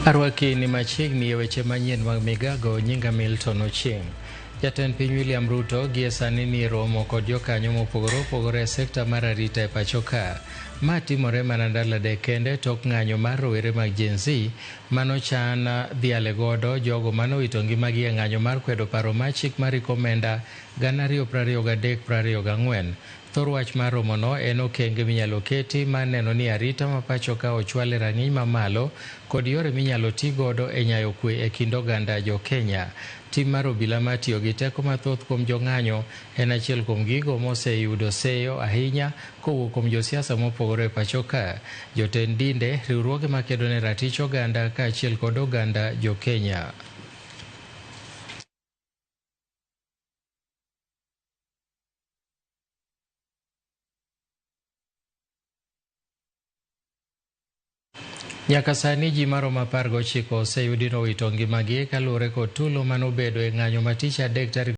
Arwaki ni machiegni e weche manyien mag migago nyinga Milton Ochieng'. Jatend piny William Ruto gie sani nie romo kod jokanyo mopogore opogore e sekta mar arita e pacho ka. Ma timore mana ndalo adek kende tok ng'anyo mar rowere mag Gen Z manochan dhiale godo jogo manowito ngimagi e ng'anyo mar kwedo paro mar chik mar riko omenda 2023-2024. Thor wach mar romono en okenge minyalo keti mar neno ni arita ma pacho ka ochwal e rang'iny mamalo kod yore minyalo ti godo e nyayo kwe e kind oganda jo Kenya. Tim mar obila mar tiyo gi teko mathoth kuom jong'anyo en achiel kuom gigo moseyudo seyo ahinya kowuok kuom josiasa mopogore e pacho ka, jotend dinde, riwruoge makedo ne ratich oganda kaachiel kod oganda jo Kenya. Nyaka sani ji maromo 19 oseyudi nowito ngimagi kaluwore kod tulo manobedo e ng'anyo ma tich adek tarik